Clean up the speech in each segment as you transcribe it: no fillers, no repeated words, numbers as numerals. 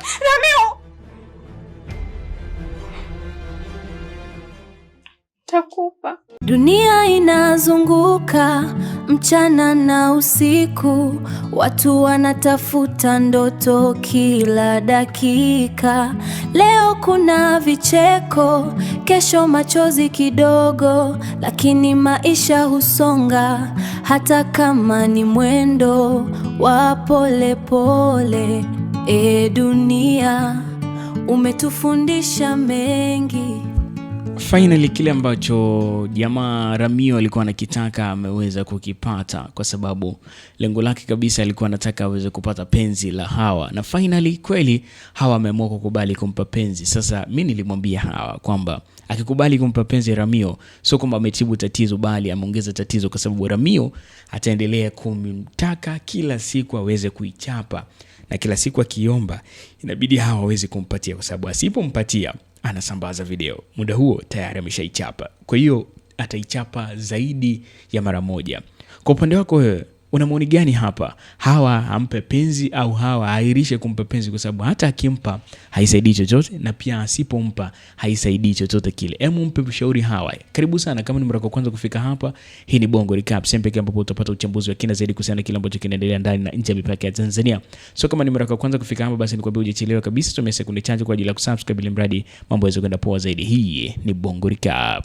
Ramio! Takupa. Dunia inazunguka mchana na usiku, watu wanatafuta ndoto kila dakika. Leo kuna vicheko, kesho machozi kidogo, lakini maisha husonga hata kama ni mwendo wa polepole. E dunia, umetufundisha mengi. Finally kile ambacho jamaa Ramio alikuwa anakitaka ameweza kukipata, kwa sababu lengo lake kabisa alikuwa anataka aweze kupata penzi la Hawa, na finally kweli Hawa ameamua kukubali kumpa penzi. Sasa mi nilimwambia Hawa kwamba akikubali kumpa penzi Ramio, sio kwamba ametibu tatizo, bali ameongeza tatizo, kwa sababu Ramio ataendelea kumtaka kila siku aweze kuichapa, na kila siku akiomba inabidi Hawa aweze kumpatia, kwa sababu asipompatia anasambaza video. Muda huo tayari ameshaichapa, kwa hiyo ataichapa zaidi ya mara moja. Kwa upande wako wewe una maoni gani hapa? Hawa ampe penzi au Hawa airishe kumpa penzi? Kwa sababu hata akimpa haisaidii chochote, na pia asipompa haisaidii chochote kile. Hebu mpe ushauri Hawa. Karibu sana, kama ni mara yako kwanza kufika hapa, hii ni Bongo Recap, sehemu pekee ambapo utapata uchambuzi wa kina zaidi kuhusiana na kile ambacho kinaendelea ndani na nje ya mipaka ya Tanzania. So kama ni mara yako kwanza kufika hapa, basi nikwambie hujachelewa kabisa, tumia sekunde chache kwa ajili ya kusubscribe ili mradi mambo yaweze kwenda poa zaidi. Hii ni Bongo Recap.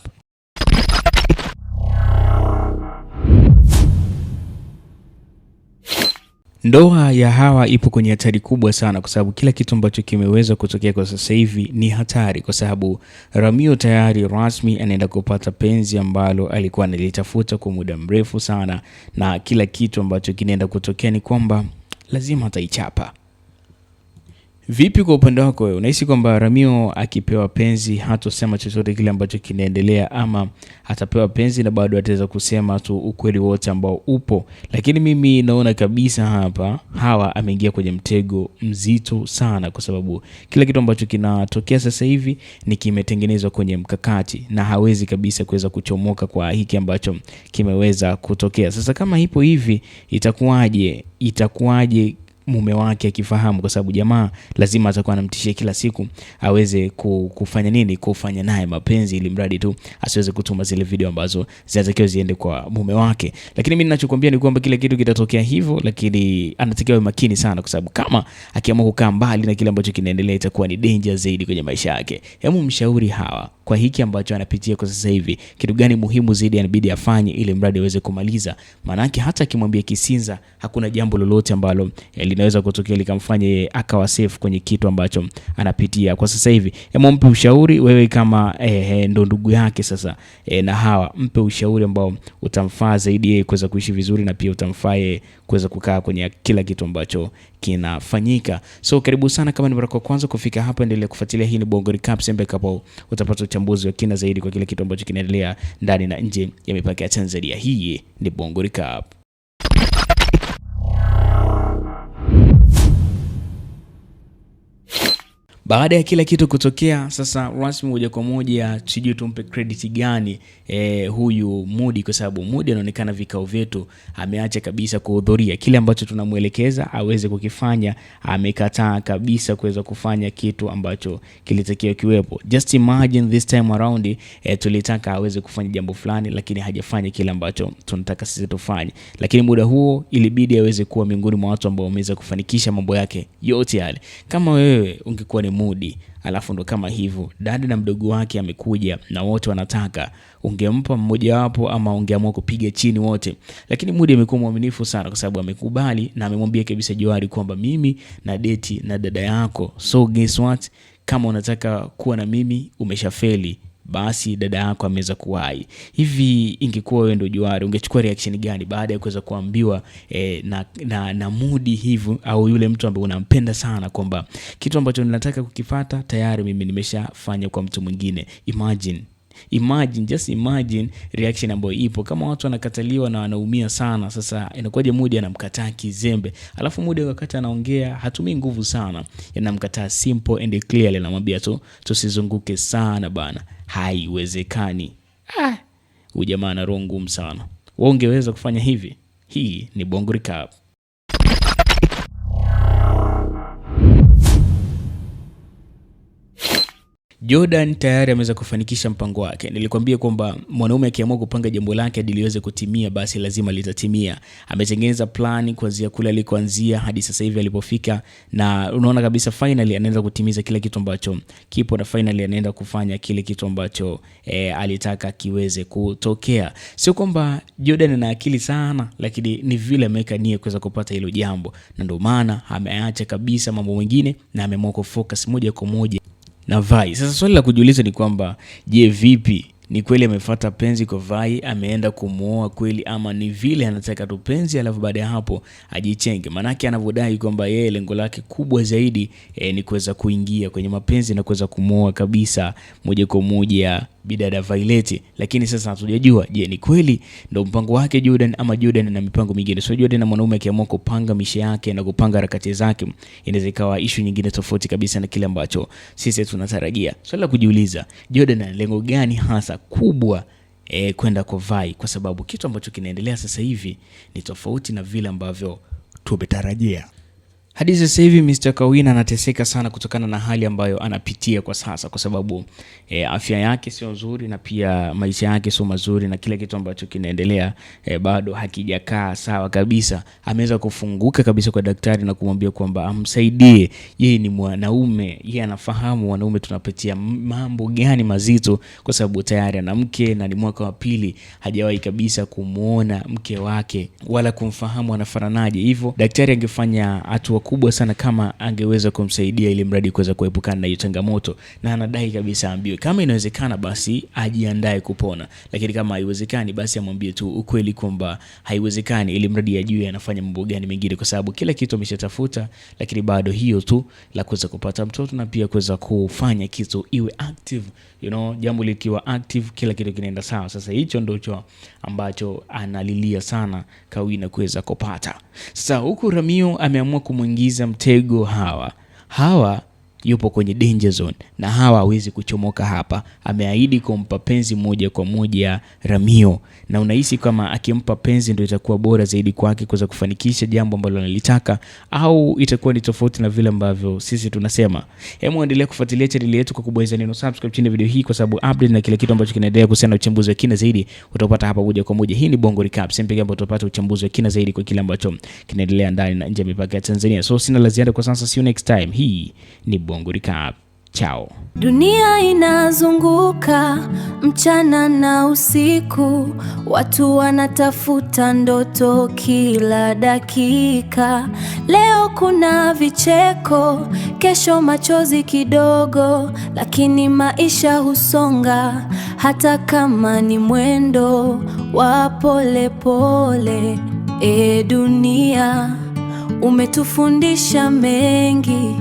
Ndoa ya Hawa ipo kwenye hatari kubwa sana, kwa sababu kila kitu ambacho kimeweza kutokea kwa sasa hivi ni hatari, kwa sababu Ramio tayari rasmi anaenda kupata penzi ambalo alikuwa analitafuta kwa muda mrefu sana, na kila kitu ambacho kinaenda kutokea ni kwamba lazima ataichapa. Vipi kwa upande wako wewe, unahisi kwamba Ramio akipewa penzi hatosema chochote kile ambacho kinaendelea, ama atapewa penzi na bado ataweza kusema tu ukweli wote ambao upo? Lakini mimi naona kabisa hapa Hawa ameingia kwenye mtego mzito sana, kwa sababu kila kitu ambacho kinatokea sasa hivi ni kimetengenezwa kwenye mkakati na hawezi kabisa kuweza kuchomoka kwa hiki ambacho kimeweza kutokea. Sasa kama ipo hivi, itakuwaje? Itakuwaje mume wake akifahamu? Kwa sababu jamaa lazima atakuwa anamtishia kila siku aweze kufanya nini, kufanya naye mapenzi, ili mradi tu asiweze kutuma zile video ambazo zinatakiwa ziende kwa mume wake. Lakini mimi ninachokuambia ni kwamba kila kitu kitatokea hivyo, lakini anatakiwa awe makini sana, kwa sababu kama akiamua kukaa mbali na kile ambacho kinaendelea itakuwa ni danger zaidi kwenye maisha yake. Hebu mshauri Hawa kwa hiki ambacho anapitia kwa sasa hivi, kitu gani muhimu zaidi anabidi afanye ili mradi aweze kumaliza? Maanake hata akimwambia Kisinza hakuna jambo lolote ambalo linaweza kutokea likamfanya yeye akawa safe kwenye kitu ambacho anapitia kwa sasa hivi. Hebu mpe ushauri wewe kama ndo ndugu yake sasa, na Hawa, mpe ushauri ambao utamfaa zaidi yeye kuweza kuishi vizuri, na pia utamfaa yeye kuweza kukaa kwenye kila kitu ambacho kinafanyika. So karibu sana, kama ni mara yako kwanza kufika hapa, endelea kufuatilia. Hii ni Bongo Recap, sehemu ambapo utapata uchambuzi wa kina zaidi kwa kila kitu ambacho kinaendelea ndani na nje ya mipaka ya Tanzania. Hii ni Bongo Recap. Baada ya kila kitu kutokea sasa rasmi moja kwa moja, sijui tumpe credit gani huyu Mudi, kwa sababu Mudi anaonekana vikao vyetu ameacha kabisa kuhudhuria. Kile ambacho tunamwelekeza aweze kukifanya amekataa kabisa kuweza kufanya kitu ambacho kilitakiwa kiwepo. Just imagine this time around, tulitaka aweze kufanya jambo fulani, lakini hajafanya kile ambacho tunataka sisi tufanye. Lakini muda huo ilibidi aweze kuwa miongoni mwa watu ambao wameweza kufanikisha mambo yake yote yale. Kama wewe ungekuwa ni Mudi, alafu ndo kama hivyo dada na mdogo wake amekuja na wote wanataka, ungempa mmoja wapo ama ungeamua kupiga chini wote? Lakini Mudi amekuwa mwaminifu sana, kwa sababu amekubali na amemwambia kabisa Johari kwamba mimi na deti na dada yako, so guess what, kama unataka kuwa na mimi umeshafeli, basi dada yako ameweza kuwahi. Hivi ingekuwa wewe ndio Johari, ungechukua reaction gani baada ya kuweza kuambiwa na Mudi hivyo, au yule mtu ambaye unampenda sana kwamba kitu ambacho ninataka kukipata tayari mimi nimeshafanya kwa mtu mwingine? Imagine, imagine, just imagine reaction ambayo ipo. Kama watu wanakataliwa na wanaumia sana, sasa inakuwaje Mudi anamkataa kizembe? Alafu Mudi wakati anaongea hatumii nguvu sana, anamkataa simple and clearly, anamwambia tu tusizunguke sana bana, haiwezekani. Huyu jamaa ana roho ngumu sana. Wewe ungeweza kufanya hivi? Hii ni Bongo Recap. Jordan tayari ameweza kufanikisha mpango wake. Nilikwambia kwamba mwanaume akiamua kupanga jambo lake hadi liweze kutimia, basi lazima litatimia. Ametengeneza plani kuanzia kule alikoanzia hadi sasa hivi alipofika, na unaona kabisa finally anaenda kutimiza kile kitu ambacho kipo, na finally anaenda kufanya kile kitu ambacho alitaka kiweze kutokea. Sio kwamba Jordan ana akili sana, lakini ni vile ameweka nia kuweza kupata hilo jambo, na ndio maana ameacha kabisa mambo mengine na ameamua kufocus moja kwa moja na Vai. Sasa swali la kujiuliza ni kwamba je, vipi ni kweli amefuata penzi kwa Vai, ameenda kumuoa kweli, ama ni vile anataka tu penzi alafu baada ya hapo ajichenge? Manake anavyodai kwamba yeye lengo lake kubwa zaidi ni kuweza kuingia kwenye mapenzi na kuweza kumuoa kabisa moja kwa moja bidada Violet. Lakini sasa hatujajua, je, ni kweli ndo mpango wake Jordan ama Jordan ana mipango mingine? So Jordan na mwanaume akiamua kupanga mishe yake na kupanga harakati zake, inaweza ikawa issue nyingine tofauti kabisa na kile ambacho sisi tunatarajia. Swali la kujiuliza, Jordan ana lengo gani hasa kubwa kwenda kwa Vai? Kwa sababu kitu ambacho kinaendelea sasa hivi ni tofauti na vile ambavyo tumetarajia. Hadi sasa hivi Mr. Kawina anateseka sana kutokana na hali ambayo anapitia kwa sasa, kwa sababu afya yake sio nzuri na pia maisha yake sio mazuri, na kila kitu ambacho kinaendelea bado hakijakaa sawa kabisa. Ameweza kufunguka kabisa kwa daktari na kumwambia kwamba amsaidie, yeye ni mwanaume, yeye anafahamu wanaume tunapitia mambo gani mazito, kwa sababu tayari ana mke na ni mwaka wa pili hajawahi kabisa kumuona mke wake wala kumfahamu anafananaje. Hivyo daktari angefanya hatua kubwa sana kama angeweza kumsaidia ili mradi kuweza kuepukana na hiyo changamoto, na anadai kabisa aambiwe kama inawezekana basi ajiandae kupona, lakini kama haiwezekani basi amwambie tu ukweli kwamba haiwezekani, ili mradi ajue anafanya mambo gani mengine, kwa sababu kila kitu ameshatafuta, lakini bado hiyo tu la kuweza kupata mtoto na pia kuweza kufanya kitu iwe active, you know, jambo likiwa active kila kitu kinaenda sawa. Sasa hicho ndicho ambacho analilia sana Kawina kuweza kupata. Sasa huku Ramio ameamua kumuingiza mtego Hawa. Hawa yupo kwenye danger zone na Hawa hawezi kuchomoka hapa. Ameahidi kumpa penzi moja kwa moja Ramio, na unahisi kama akimpa penzi ndio itakuwa bora zaidi kwake kuweza kufanikisha jambo ambalo analitaka, au itakuwa ni tofauti na vile ambavyo sisi tunasema? Hebu endelea kufuatilia channel yetu kwa kubonyeza neno subscribe chini ya video hii, kwa sababu update na kila kitu ambacho kinaendelea kuhusiana na uchambuzi wa kina zaidi utapata hapa moja kwa moja. Hii ni Bongo Recap, sehemu pekee ambapo utapata uchambuzi wa kina zaidi kwa kile ambacho kinaendelea ndani na nje ya mipaka ya Tanzania. So sina la ziada kwa sasa, see you next time. Hii ni Bongo Recap. Ciao. Dunia inazunguka mchana na usiku, watu wanatafuta ndoto kila dakika. Leo kuna vicheko, kesho machozi kidogo, lakini maisha husonga hata kama ni mwendo wa pole pole. E dunia, umetufundisha mengi.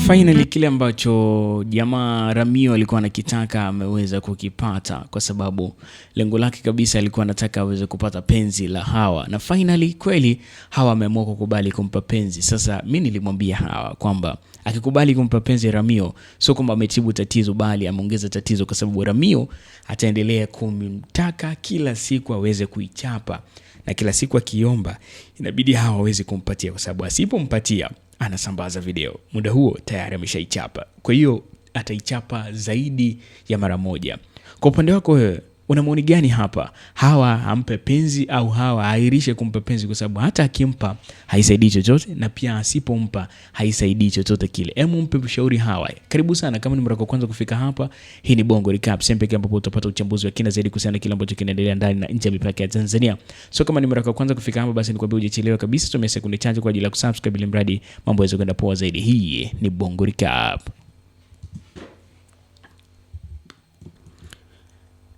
Finally kile ambacho jamaa Ramio alikuwa anakitaka ameweza kukipata, kwa sababu lengo lake kabisa alikuwa anataka aweze kupata penzi la Hawa, na finally kweli Hawa ameamua kukubali kumpa penzi. Sasa mimi nilimwambia Hawa kwamba akikubali kumpa penzi Ramio, sio kwamba ametibu tatizo, bali ameongeza tatizo, kwa sababu Ramio ataendelea kumtaka kila siku aweze kuichapa, na kila siku akiomba inabidi Hawa aweze kumpatia, kwa sababu asipompatia anasambaza video. Muda huo tayari ameshaichapa. Kwa hiyo ataichapa zaidi ya mara moja. Kwa upande wako wewe una maoni gani hapa? Hawa ampe penzi au Hawa airishe kumpa penzi, kwa sababu hata akimpa haisaidii chochote na pia asipompa haisaidii chochote kile. Hebu mpe ushauri Hawa. Karibu sana kama ni mara yako kwanza kufika hapa. Hii ni Bongo Recap, sehemu pekee ambapo utapata uchambuzi wa kina zaidi kuhusiana na kile ambacho kinaendelea ndani na nje ya mipaka ya Tanzania. So kama ni mara yako kwanza kufika hapa, basi nikwambie hujachelewa kabisa. Tumia sekunde chache kwa ajili ya kusubscribe ili mradi mambo yaweze kwenda poa zaidi. Hii ni Bongo Recap.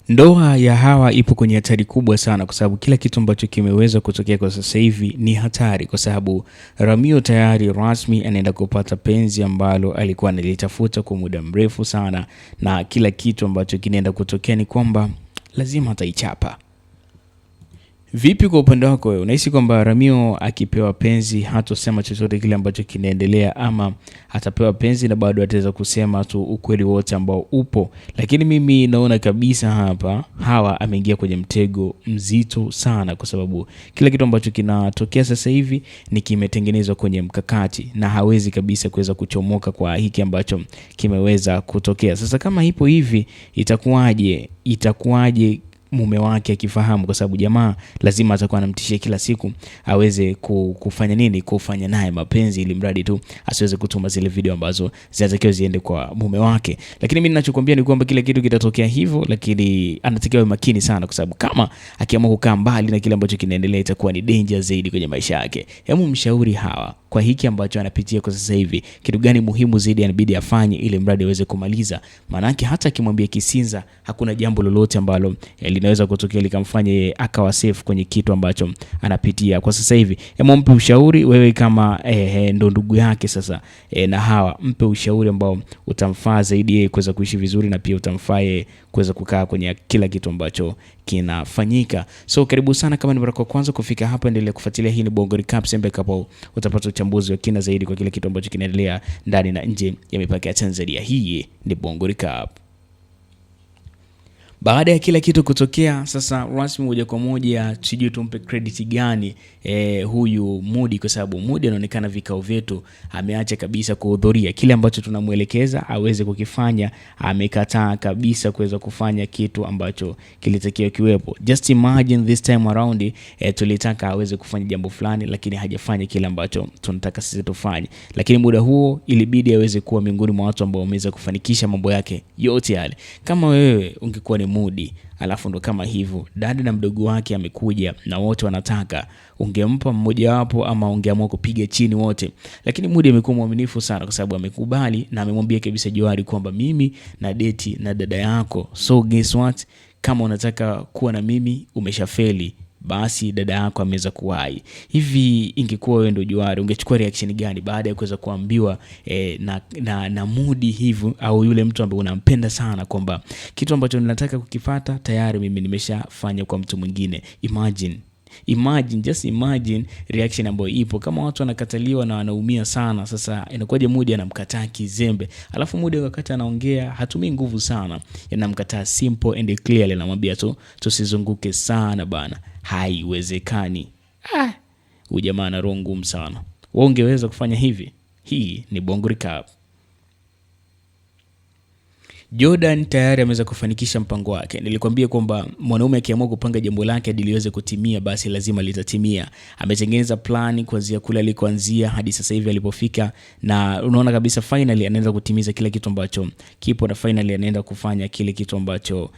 Ndoa ya Hawa ipo kwenye hatari kubwa sana, kwa sababu kila kitu ambacho kimeweza kutokea kwa sasa hivi ni hatari, kwa sababu Ramio tayari rasmi anaenda kupata penzi ambalo alikuwa analitafuta kwa muda mrefu sana, na kila kitu ambacho kinaenda kutokea ni kwamba lazima ataichapa. Vipi kwa upande wako wewe, unahisi kwamba Ramio akipewa penzi hatosema chochote kile ambacho kinaendelea, ama atapewa penzi na bado ataweza kusema tu ukweli wote ambao upo? Lakini mimi naona kabisa hapa Hawa ameingia kwenye mtego mzito sana, kwa sababu kila kitu ambacho kinatokea sasa hivi ni kimetengenezwa kwenye mkakati na hawezi kabisa kuweza kuchomoka kwa hiki ambacho kimeweza kutokea. Sasa kama ipo hivi, itakuwaje? Itakuwaje mume wake akifahamu? Kwa sababu jamaa lazima atakuwa anamtishia kila siku aweze kufanya nini, kufanya naye mapenzi, ili mradi tu asiweze kutuma zile video ambazo zinatakiwa ziende kwa mume wake. Lakini mimi ninachokuambia ni kwamba kila kitu kitatokea hivyo, lakini anatakiwa awe makini sana, kwa sababu kama akiamua kukaa mbali na kile ambacho kinaendelea itakuwa ni danger zaidi kwenye maisha yake. Hebu mshauri Hawa kwa hiki ambacho anapitia kwa sasa hivi, kitu gani muhimu zaidi anabidi afanye ili mradi aweze kumaliza? Maanake hata akimwambia Kisinza hakuna jambo lolote ambalo linaweza kutokea likamfanya yeye akawa safe kwenye kitu ambacho anapitia kwa sasa hivi. Hebu mpe ushauri wewe kama ndo ndugu yake sasa na Hawa, mpe ushauri ambao utamfaa zaidi yeye kuweza kuishi vizuri na pia utamfaa yeye kuweza kukaa kwenye kila kitu ambacho kinafanyika. So karibu sana, kama ni mara kwa kwanza kufika hapa, endelea kufuatilia. Hii ni Bongo Recaps, hapo utapata uchambuzi wa kina zaidi kwa kile kitu ambacho kinaendelea ndani na nje ya mipaka ya Tanzania. Hii ni Bongo Recap. Baada ya kila kitu kutokea sasa rasmi moja kwa moja, sijui tumpe credit gani huyu Mudi, kwa sababu Mudi anaonekana vikao vyetu ameacha kabisa kuhudhuria. Kile ambacho tunamwelekeza aweze kukifanya amekataa kabisa kuweza kufanya kitu ambacho kilitakiwa kiwepo. Just imagine this time around, tulitaka aweze kufanya jambo fulani, lakini hajafanya kile ambacho tunataka sisi tufanye. Lakini muda huo ilibidi aweze kuwa miongoni mwa watu ambao wameweza kufanikisha mambo yake yote yale. Kama wewe ungekuwa ni Mudi, alafu ndo kama hivyo dada na mdogo wake amekuja na wote wanataka, ungempa mmoja wapo ama ungeamua kupiga chini wote? Lakini Mudi amekuwa mwaminifu sana, kwa sababu amekubali na amemwambia kabisa Johari kwamba mimi na deti na dada yako, so guess what, kama unataka kuwa na mimi umeshafeli, basi dada yako ameweza kuwahi. Hivi ingekuwa wewe ndio Johari, ungechukua reaction gani baada ya kuweza kuambiwa na Mudi hivyo, au yule mtu ambaye unampenda sana kwamba kitu ambacho ninataka kukipata tayari mimi nimeshafanya kwa mtu mwingine? Imagine, just imagine reaction ambayo ipo. Kama watu wanakataliwa na wanaumia sana, sasa inakuwaje Mudi anamkataa kizembe? Alafu Mudi wakati anaongea hatumii nguvu sana, anamkataa simple and clearly, anamwambia tu tusizunguke sana bana, haiwezekani. Huyu jamaa ana roho ngumu sana. Wewe ungeweza kufanya hivi? Hii ni Bongo Recap. Jordan tayari ameweza kufanikisha mpango wake. Nilikwambia kwamba mwanaume akiamua kupanga jambo lake hadi liweze kutimia, basi lazima litatimia. Ametengeneza plani kuanzia kule alikoanzia hadi sasa hivi alipofika, na unaona kabisa finally anaanza kutimiza kile kitu ambacho kipo, na finally anaenda kufanya kile kitu ambacho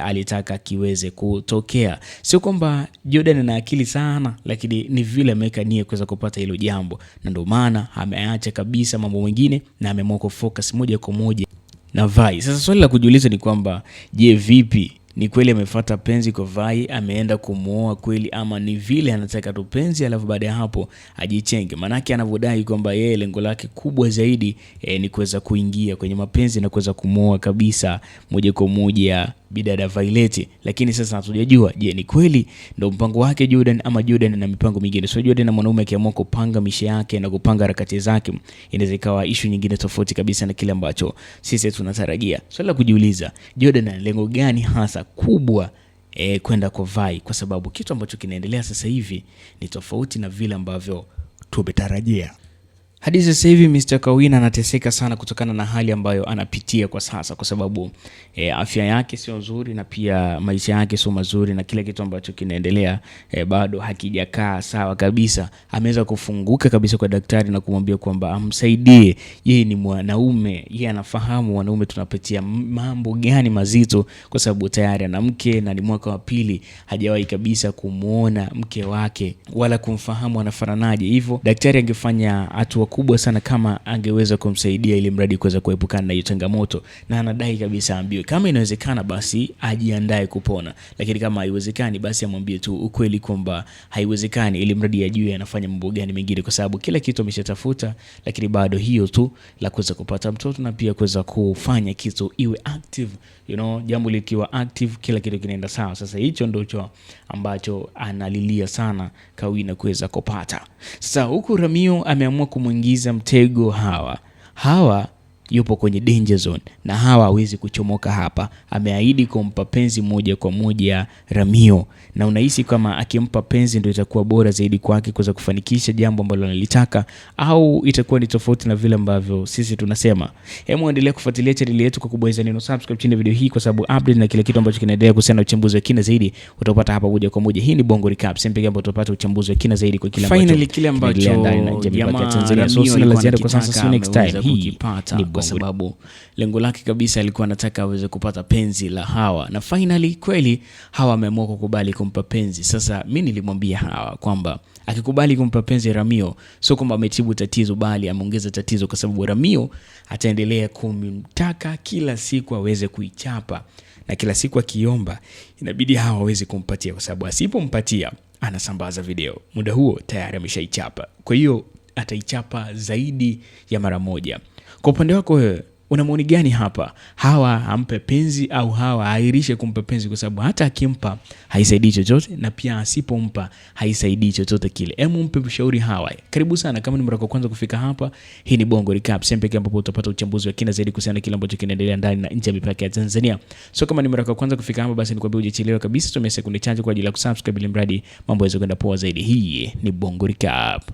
alitaka kiweze kutokea. Sio kwamba Jordan ana akili sana, lakini ni vile ameweka nia kuweza kupata hilo jambo, na ndio maana ameacha kabisa mambo mengine na ameamua kufocus moja kwa moja na Vai. Sasa swali la kujiuliza ni kwamba je, vipi ni kweli amefuata penzi kwa Vai, ameenda kumuoa kweli, ama ni vile anataka tu penzi alafu baada ya hapo ajichenge? Manake anavyodai kwamba yeye lengo lake kubwa zaidi ni kuweza kuingia kwenye mapenzi na kuweza kumuoa kabisa moja kwa moja bidada Violet. Lakini sasa hatujajua, je, ni kweli ndo mpango wake Jordan ama Jordan ana mipango mingine? So Jordan na mwanaume akiamua kupanga mishe yake na kupanga harakati zake, inaweza ikawa issue nyingine tofauti kabisa na kile ambacho sisi tunatarajia. Swali la kujiuliza, Jordan ana lengo gani hasa kubwa kwenda kwa Vai? Kwa sababu kitu ambacho kinaendelea sasa hivi ni tofauti na vile ambavyo tumetarajia. Hadi sasa hivi Mr. Kawina anateseka sana kutokana na hali ambayo anapitia kwa sasa, kwa sababu afya yake sio nzuri na pia maisha yake sio mazuri, na kila kitu ambacho kinaendelea bado hakijakaa sawa kabisa. Ameweza kufunguka kabisa kwa daktari na kumwambia kwamba amsaidie, yeye ni mwanaume, yeye anafahamu wanaume tunapitia mambo gani mazito, kwa sababu tayari ana mke na ni mwaka wa pili hajawahi kabisa kumuona mke wake wala kumfahamu anafananaje. Hivyo daktari angefanya hatua ingekuwa kubwa sana kama angeweza kumsaidia ili mradi kuweza kuepukana na hiyo changamoto, na anadai kabisa aambiwe kama inawezekana basi ajiandae kupona, lakini kama haiwezekani basi amwambie tu ukweli kwamba haiwezekani, ili mradi ajue anafanya mambo gani mengine, kwa sababu kila kitu ameshatafuta, lakini bado hiyo tu la kuweza kupata mtoto na pia kuweza kufanya kitu iwe active, you know, jambo likiwa active kila kitu kinaenda sawa. Sasa hicho ndicho ambacho analilia sana Kawina kuweza kupata. Sasa huku Ramio ameamua kumwingiza mtego Hawa. Hawa yupo kwenye danger zone na Hawa hawezi kuchomoka hapa. Ameahidi kumpa penzi moja kwa moja Ramio, na unahisi kama akimpa penzi ndio itakuwa bora zaidi kwake kuweza kufanikisha jambo ambalo analitaka, au itakuwa ni tofauti na vile ambavyo sisi tunasema? Hebu endelea kufuatilia chaneli yetu kwa kubonyeza neno subscribe chini ya video hii, kwa sababu update na kila kitu ambacho kinaendelea kuhusiana na uchambuzi wa kina zaidi utapata hapa moja kwa moja. Hii ni Bongo Recap, sehemu pekee ambapo utapata uchambuzi wa kina zaidi kwa kile ambacho Finally, kile ambacho kinaendelea ndani na nje ya mipaka ya jamaa Tanzania. So Ramio sina la alikuwa ziada kwa sasa, see you next time. anakitaka ameweza Hii kukipata, ni kwa Bongo sababu lengo lake kabisa alikuwa anataka aweze kupata penzi la Hawa, na finally kweli Hawa ameamua kukubali kumpa penzi. Sasa mi nilimwambia Hawa kwamba akikubali kumpa penzi Ramio, sio kwamba ametibu tatizo, bali ameongeza tatizo, kwa sababu Ramio ataendelea kumtaka kila siku aweze kuichapa, na kila siku akiomba inabidi Hawa aweze kumpatia, kwa sababu asipompatia anasambaza video, muda huo tayari ameshaichapa. Kwa hiyo ataichapa zaidi ya mara moja. Kwa upande wako wewe una maoni gani hapa? Hawa ampe penzi au Hawa aahirishe kumpa penzi, kwa sababu hata akimpa haisaidii chochote na pia asipompa haisaidii chochote kile. Hebu mpe ushauri Hawa. Karibu sana, kama ni mara yako kwanza kufika hapa, hii ni Bongo Recap, sehemu pekee ambapo utapata uchambuzi wa kina zaidi kuhusiana na kile ambacho kinaendelea ndani na nje ya mipaka ya Tanzania. So kama ni mara yako kwanza kufika hapa, basi nikwambie hujachelewa kabisa, tumia sekunde chache kwa ajili ya kusubscribe ili mradi mambo yaweze kwenda poa zaidi. Hii ni Bongo Recap.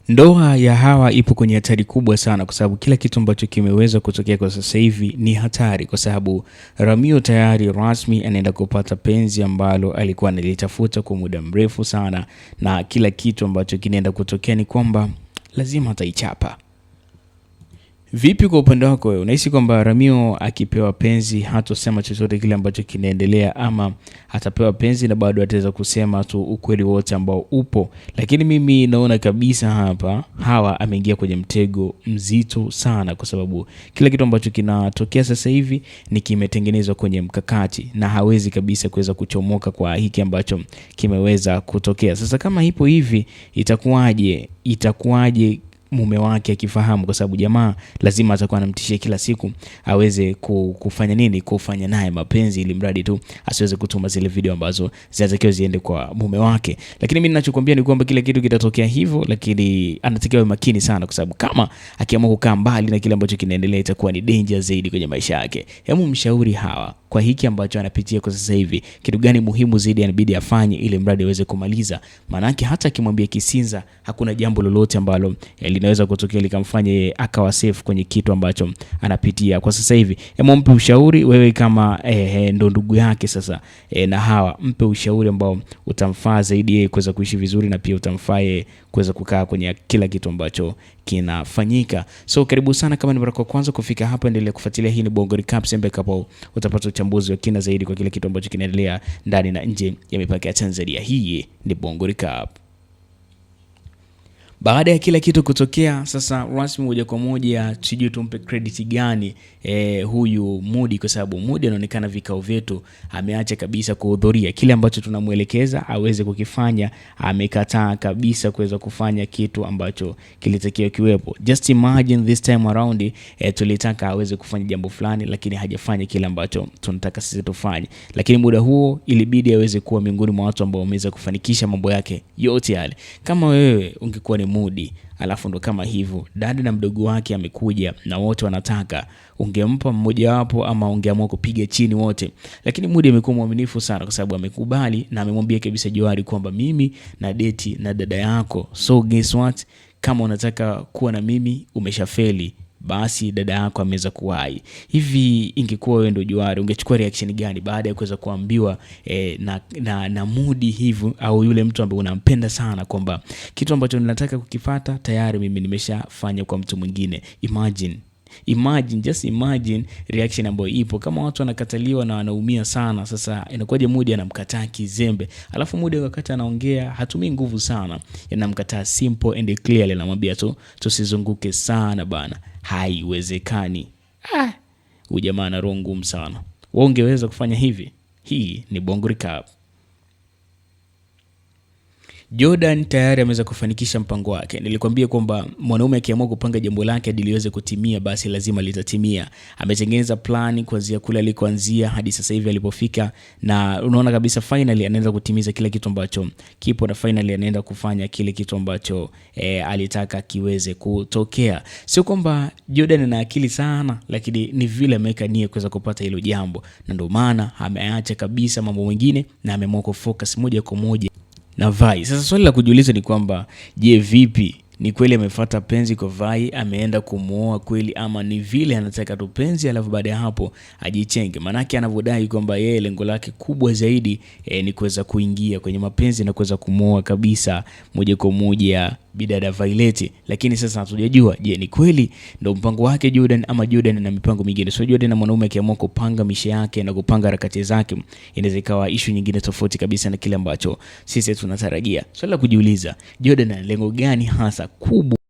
Ndoa ya Hawa ipo kwenye hatari kubwa sana, kwa sababu kila kitu ambacho kimeweza kutokea kwa sasa hivi ni hatari, kwa sababu Ramio tayari rasmi anaenda kupata penzi ambalo alikuwa analitafuta kwa muda mrefu sana, na kila kitu ambacho kinaenda kutokea ni kwamba lazima ataichapa. Vipi kwa upande wako wewe, unahisi kwamba Ramio akipewa penzi hatosema chochote kile ambacho kinaendelea, ama atapewa penzi na bado ataweza kusema tu ukweli wote ambao upo? Lakini mimi naona kabisa hapa Hawa ameingia kwenye mtego mzito sana, kwa sababu kila kitu ambacho kinatokea sasa hivi ni kimetengenezwa kwenye mkakati na hawezi kabisa kuweza kuchomoka kwa hiki ambacho kimeweza kutokea. Sasa kama ipo hivi, itakuwaje? Itakuwaje mume wake akifahamu? Kwa sababu jamaa lazima atakuwa anamtishia kila siku aweze kufanya nini, kufanya naye mapenzi, ili mradi tu asiweze kutuma zile video ambazo zinatakiwa ziende kwa mume wake. Lakini mimi ninachokuambia ni kwamba kila kitu kitatokea hivyo, lakini anatakiwa awe makini sana, kwa sababu kama akiamua kukaa mbali na kile ambacho kinaendelea itakuwa ni danger zaidi kwenye maisha yake. Hebu mshauri Hawa kwa hiki ambacho anapitia kwa sasa hivi, kitu gani muhimu zaidi anabidi afanye ili mradi aweze kumaliza? Maanake hata akimwambia Kisinza hakuna jambo lolote ambalo linaweza kutokea likamfanya yeye akawa safe kwenye kitu ambacho anapitia kwa sasa hivi. Hebu mpe ushauri wewe kama ndo ndugu yake sasa, na Hawa mpe ushauri ambao utamfaa zaidi yeye kuweza kuishi vizuri na pia utamfaa yeye kuweza kukaa kwenye kila kitu ambacho kinafanyika. So karibu sana, kama ni mara yako kwanza kufika hapa, endelea kufuatilia. Hii ni Bongo Recap, sehemu ambapo utapata uchambuzi wa kina zaidi kwa kila kitu ambacho kinaendelea ndani na nje ya mipaka ya Tanzania. Hii ni Bongo Recap. Baada ya kila kitu kutokea sasa rasmi moja kwa moja, sijui tumpe credit gani huyu Mudi, kwa sababu Mudi anaonekana vikao vyetu ameacha kabisa kuhudhuria. Kile ambacho tunamwelekeza aweze kukifanya amekataa kabisa kuweza kufanya kitu ambacho kilitakiwa kiwepo. Just imagine this time around, tulitaka aweze kufanya jambo fulani, lakini hajafanya kile ambacho tunataka sisi tufanye. Lakini muda huo ilibidi aweze kuwa miongoni mwa watu ambao wameweza kufanikisha mambo yake yote yale. Kama wewe ungekuwa ni Mudi, alafu ndo kama hivyo dada na mdogo wake amekuja na wote wanataka, ungempa mmoja wapo ama ungeamua kupiga chini wote? Lakini Mudi amekuwa mwaminifu sana, kwa sababu amekubali na amemwambia kabisa Johari kwamba mimi na deti na dada yako, so guess what, kama unataka kuwa na mimi umeshafeli, basi dada yako ameweza kuwahi. Hivi ingekuwa wewe ndo Johari, ungechukua reaction gani baada ya kuweza kuambiwa na Mudi hivyo, au yule mtu ambaye unampenda sana kwamba kitu ambacho ninataka kukipata tayari mimi nimeshafanya kwa mtu mwingine? Imagine. Imagine, just imagine reaction ambayo ipo kama watu wanakataliwa na wanaumia sana. Sasa inakuwaje Mudi anamkataa kizembe, alafu Mudi wakati anaongea hatumii nguvu sana, anamkataa simple and clearly, anamwambia tu tusizunguke sana bana, haiwezekani. Huyu jamaa ana roho ngumu sana. Wewe ungeweza kufanya hivi? Hii ni Bongo Recap. Jordan tayari ameweza kufanikisha mpango wake. Nilikwambia kwamba mwanaume akiamua kupanga jambo lake hadi liweze kutimia, basi lazima litatimia. Ametengeneza plani kuanzia kule alikoanzia hadi sasa hivi alipofika, na unaona kabisa finally anaenda kutimiza kile kitu ambacho kipo, na finally anaenda kufanya kile kitu ambacho alitaka kiweze kutokea. Sio kwamba Jordan ana akili sana, lakini ni vile ameweka nia kuweza kupata hilo jambo, na ndio maana ameacha kabisa mambo mengine na ameamua kufocus moja kwa moja na Vai. Sasa swali la kujiuliza ni kwamba je, vipi ni kweli amefuata penzi kwa Vai, ameenda kumuoa kweli, ama ni vile anataka tu penzi alafu baada ya hapo ajichenge? Maanake anavyodai kwamba yeye lengo lake kubwa zaidi ni kuweza kuingia kwenye mapenzi na kuweza kumuoa kabisa moja kwa moja bidada Violet. Lakini sasa hatujajua, je, ni kweli ndo mpango wake Jordan ama Jordan ana mipango mingine? So Jordan na mwanaume akiamua kupanga mishe yake na kupanga harakati zake, inaweza ikawa issue nyingine tofauti kabisa na kile ambacho sisi tunatarajia. Swali la kujiuliza, Jordan ana lengo gani hasa kubwa?